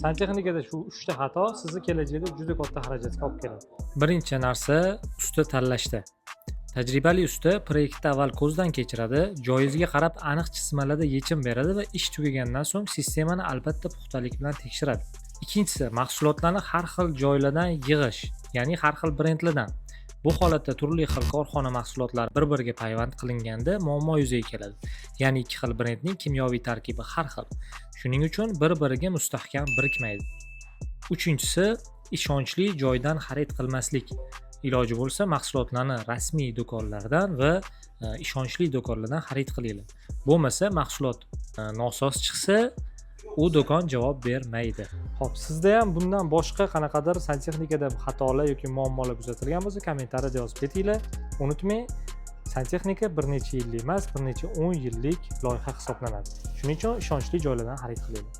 Santexnikada shu uchta xato sizni kelajakda juda katta xarajatga olib keladi. Birinchi narsa usta tanlashda. Tajribali usta proyektni avval ko'zdan kechiradi, joyingizga qarab aniq chizmalarda yechim beradi va ish tugagandan so'ng sistemani albatta puxtalik bilan tekshiradi. Ikkinchisi, mahsulotlarni har xil joylardan yig'ish, ya'ni har xil brendlardan. Bu holatda turli xil korxona mahsulotlari bir-biriga payvand qilinganda muammo yuzaga keladi. Ya'ni ikki xil brendning kimyoviy tarkibi har xil. Shuning uchun bir-biriga mustahkam birikmaydi. Uchinchisi, ishonchli joydan xarid qilmaslik. Iloji bo'lsa, mahsulotlarni rasmiy do'konlardan va ishonchli do'konlardan xarid qilinglar. Bo'lmasa mahsulot nosoz chiqsa, u do'kon javob bermaydi. Xo'p, sizda ham bundan boshqa qanaqadir santexnikada xatolar yoki muammolar kuzatilgan bo'lsa, kommentariyada yozib ketinglar. Unutmang, santexnika bir necha yillik emas, bir necha 10 yillik loyiha hisoblanadi. Shuning uchun ishonchli joylardan xarid qilinglar.